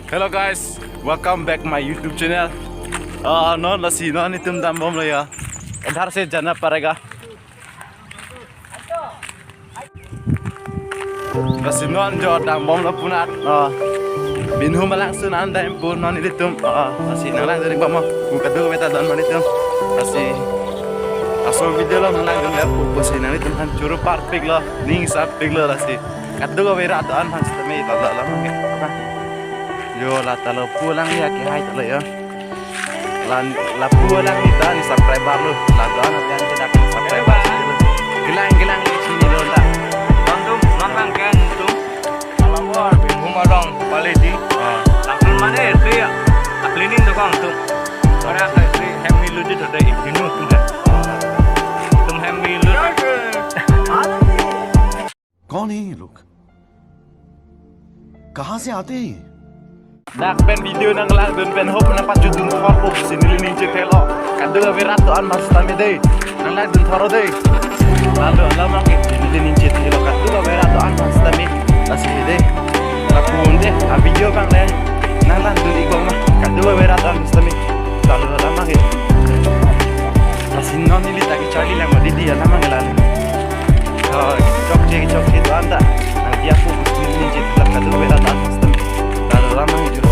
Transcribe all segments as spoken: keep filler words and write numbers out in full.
Hello guys, welcome back my YouTube channel. Ah, non lasi non itum dambomlo ya. Idhar se jana padega. Lasi non jo dambomlo punat. Ah, Binhum alangsun an dampo non ilitum. Ah, lasi nanglangdun-ik bom mo. Pu kadokave ta don non ilitum. Lasi laso video along nanglangdun-ikpo pusi nanglitum aphan choro parpiklo, ning sapiklo lasi. Kadokave rat do-an aphan sitame lalo alam ke. Yo, la ta lapu alangli akehai ta lo yo. La, lapu alangli ta ne subscriber lo. La do-an apian ke dak subscriber si lo. Kelang kelang le chinilo ta. Nontum, non bang ke nontum. Alawar, Binhum along, pale di. Ah. Langsung mane itu ya. Cleaning dokok nontum. Ora ke si hem milu di tode ikinu tu dah. Tum hem milu. कौन है ये लोग? कहाँ से आते हैं ये? Dak pen video nanglangdun pen hope nangpachudun thorpo pusi neli ning chethelo. Kadokave rat do-an aphan sitame dei. Nanglangdun thorlo dei. Lalo alam ke neli ning chethelo kadokave rat do-an aphan sitame. Lasi dei. Lapu un dei. A video abang le nanglangdun-ik bom ma. Kadokave rat do-an aphan sitame. Lalo alam ke. Lasi non neli ta kecharli lang ma dei, alam ke lalo. Oh, chokche chokche do-an ta. Nangdiya pu pusi neli ning chethelo kadokave rat do-an aphan sitame. Lalo alam ke juro.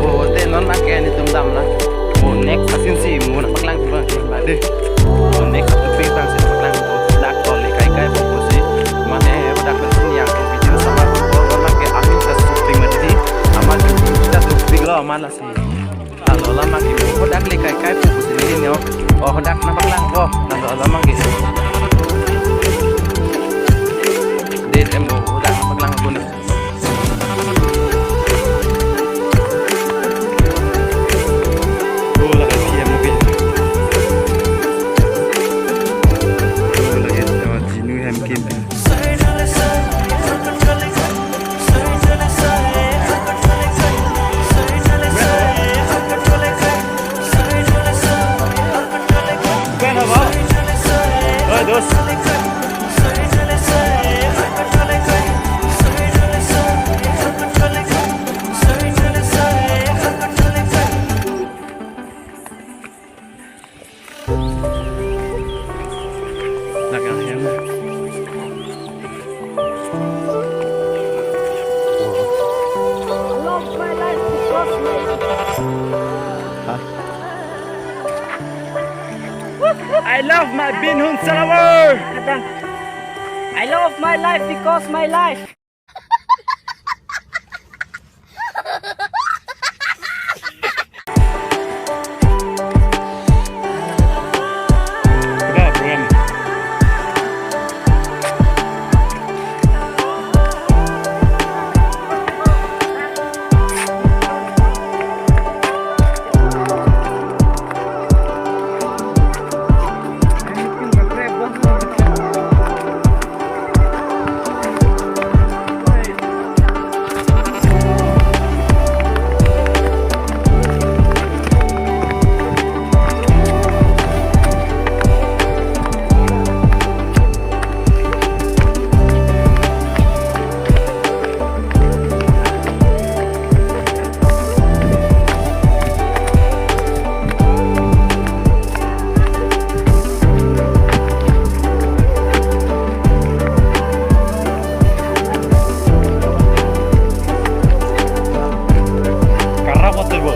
Mo te non ma ke nelitum damlo. Mo next asin si mo nangpaklang ba ke ba dei. Mo next topic abang si nangpaklang, mo dak tole kaikai pusi. Mane dak asin yang video sama mo non ma ke amin ta shooting ma dei. Amat kita shooting lo amat lasi. Lalo alam ke mo dak le kaikai pusi neli ne. Oh, dak nangpaklang ko. Lalo alam ke. Dei em mo dak nangpaklang ko ne. Oh, lake P M mobil. Oh, lake, oh, Jinu hem kim. Oi, dos. I love my Binhum Salawar. I love my life because my life. Karap ate bo.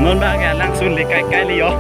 Non ba ke alangsun le kaikai le yo.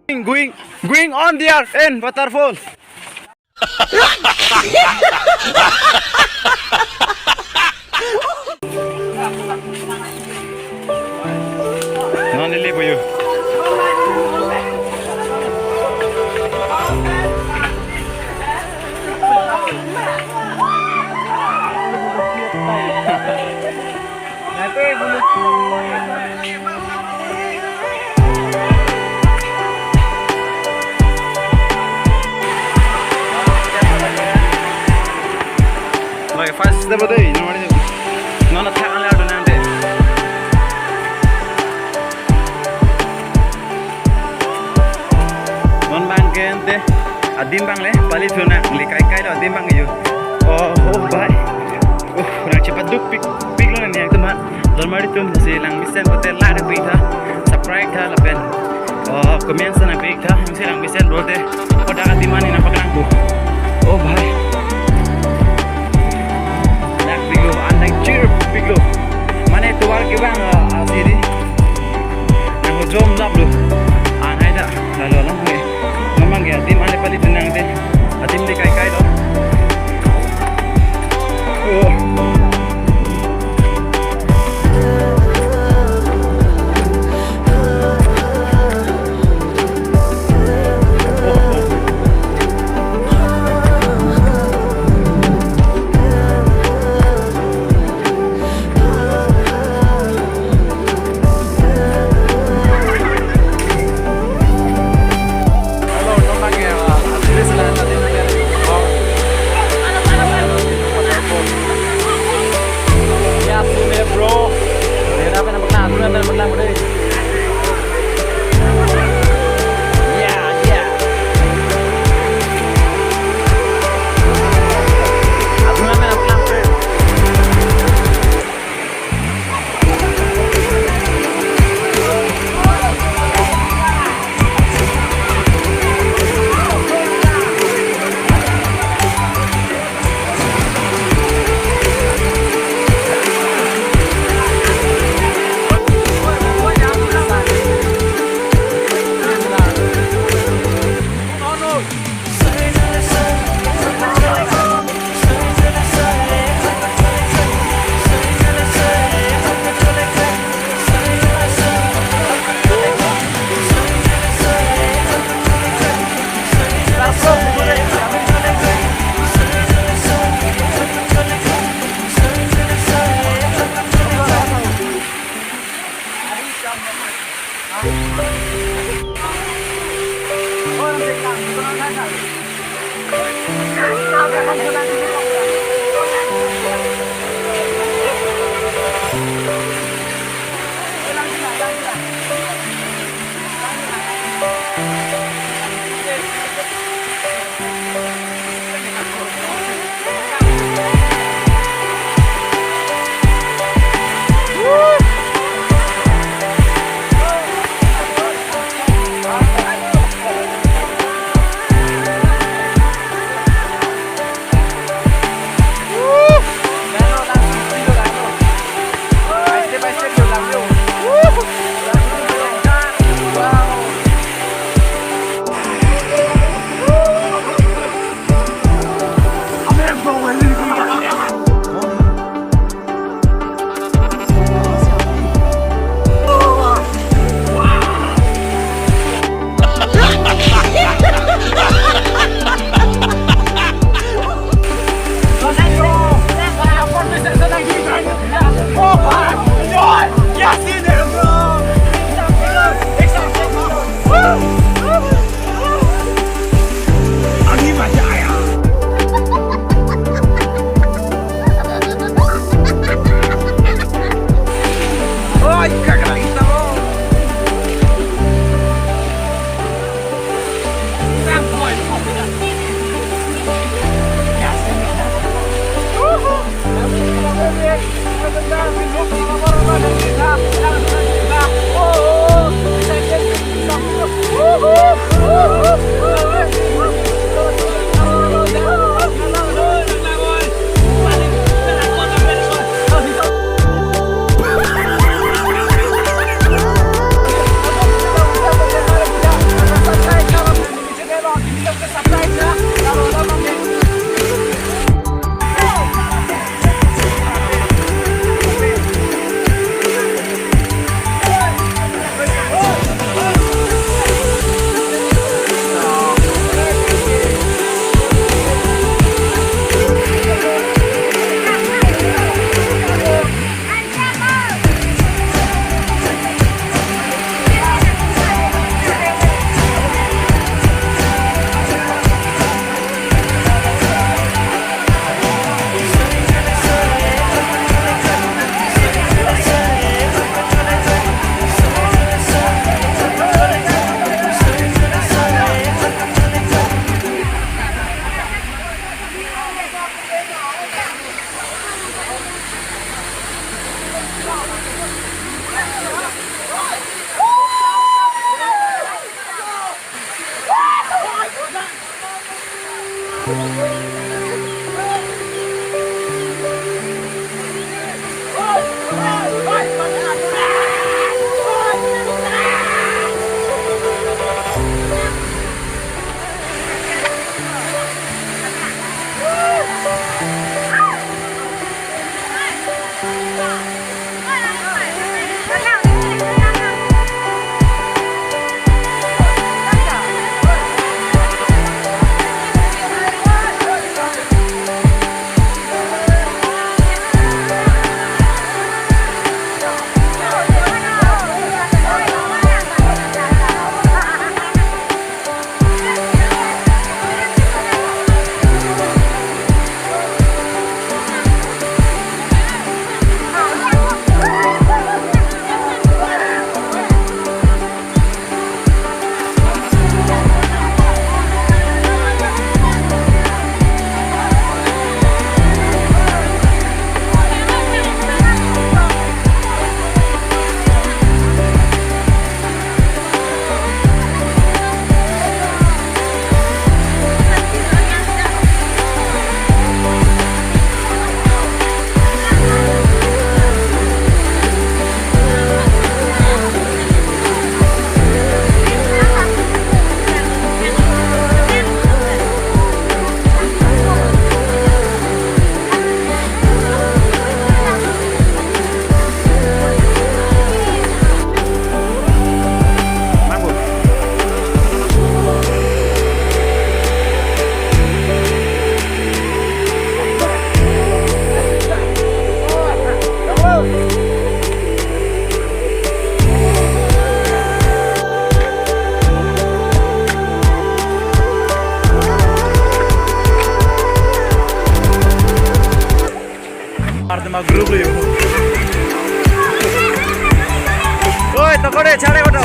Going, going on there in waterfall. Non lili boyu. Like first step dei, non mari. Non athak anle adu nang dei. Non bang ke ante adim bang le pali thu nang le kai kai lo adim bang yo. Oh, oh, bhai. Oh, rang chepaduk pik pik lo nang teman. Don mari tum si langmesen bote like pik tha, subscribe tha lapen, oh, comment sa nang pik tha, si langmesen bote. Kodak adim ani nang paklang ko. Oh, bhai. Dak pik lo, andang chir pik lo. Mane tovar ke bang, ah, ah, siri. Nang jom lap lo. Anai da, lalu lang he. Memang ya, adim anle pali thu nang dei. Adim dei kai kai lo. Oh. Artema group lo yo. Oi, tokore, chale koto.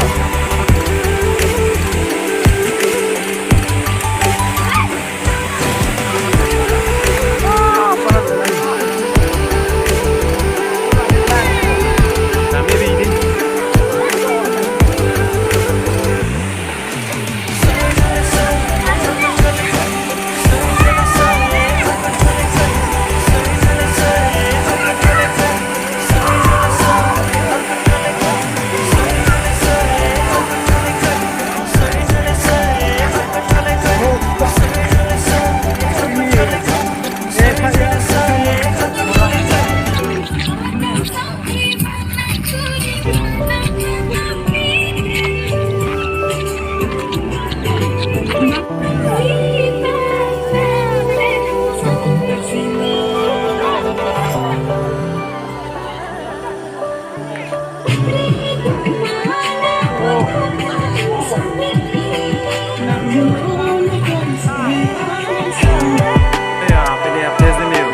Ya, pini update ni yo.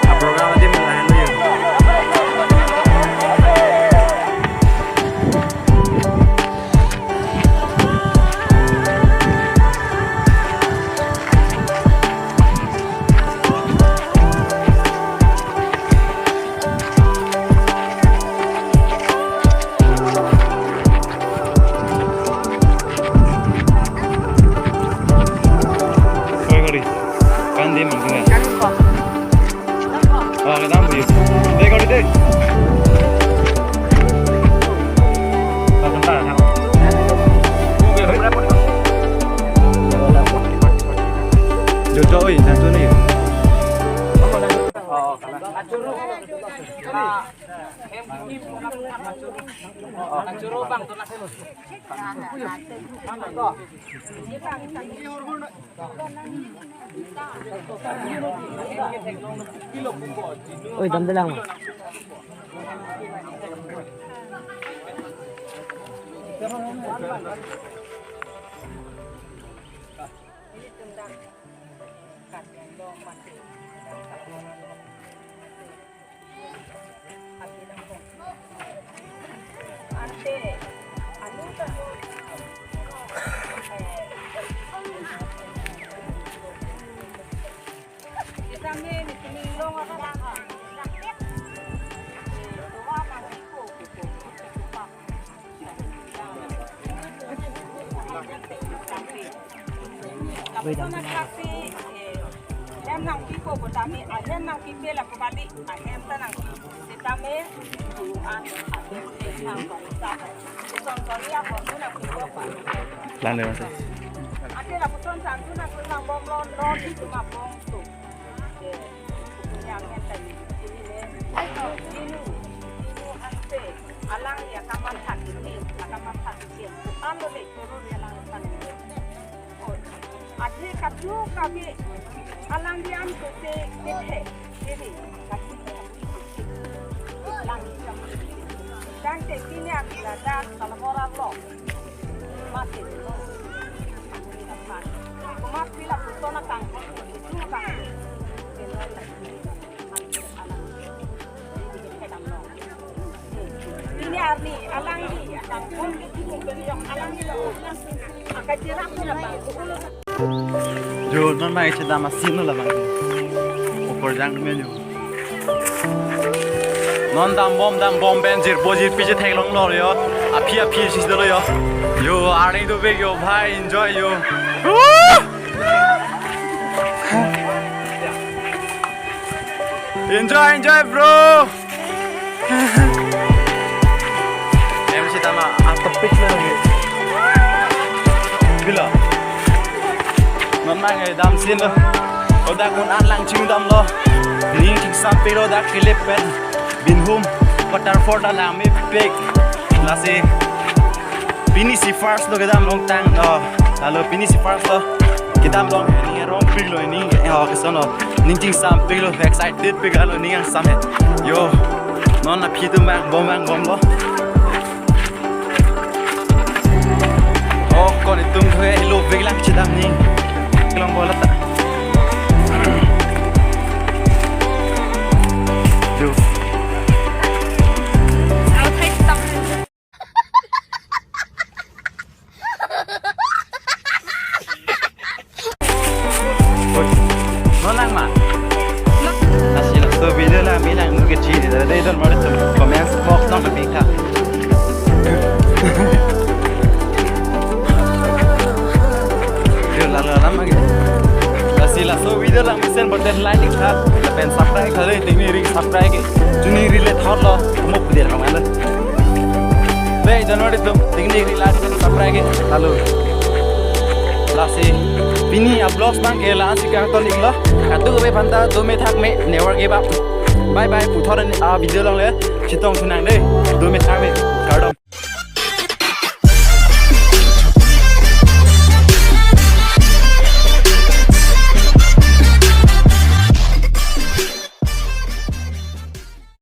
A program adim lahenlo yo. Koi kori. Kan di mang sini. Oh, kedam di. Dek kori dek. Oh, bentar, ya. Jojo, oi, satu nih. Oi, damdelang. Nangpipo pu tame, ahem nangpipe lapu kali, ahem ta nangpi. Sitame, an, ahem te nangpi. Son son ya ko nangpipo pa. Lang deh, Mas. Ate lapuson santu nangpi nangbomlo, non itu mabom tu. Yang yang tadi ini le. Dinu, dinu ante, alang ya kamatha titi, kamatha titi. Alo le, turun ya lang tadi. Adhe katu kabi alang diam kute kithe diri katu kabi lang diam. Dan te pini abi ladak kalau orang lo mati lo. Kuma pila putona kangkong itu kangkong. Ini arni, alang di, alang pon di, alang di, alang di. Akan jerak pun apa? Yo, non mai chedam asin lo labang. Opor jang menu. Non dambom, dambom pen jirpo jirpi chetheklonglo yo. Aphi aphi si dolo yo. Yo, arni dovek yo, bhai, enjoy yo. Woo! Enjoy, enjoy, bro. Em sitame atopik lo lagi. Bilo. Non nang eh damsin lo. Odak un-an lang chingdamlo. Ning chingsampiklo dak Kilip pen Binhum waterfall ta langmepik. Lasi pini si first lo kedam longtang, oh, lalu pini si first lo kedam long, ning rompiklo, ning, oh, kesono, ning chingsampiklo, excited pik, lalu ning angsam he. Yo, non aphi atum bang bom bang bomlo. Oh, kon itum thu helo vek lang chedam ning. Kelong bola ta. Yo. Oi, non lang ma? Lasi laso video langme lang nu ke chi de, de don mar tum comment box nang ke pika. Yo, lalo lama ke. Lasi laso video langmesen button like tha, lapen subscribe tha, tingni ring subscribe ke. Chini ring le thot lo, mo pudir mang alo. Be, January tum, tingni ri la subscribe ke, lalu. Lasi, pini a vlogs bang ke la si kangton iklo. Katu ke be phanta, do me thak me, never give up. Bye bye, puthot a video long le, chetong thunang de, do me thak me, kardom.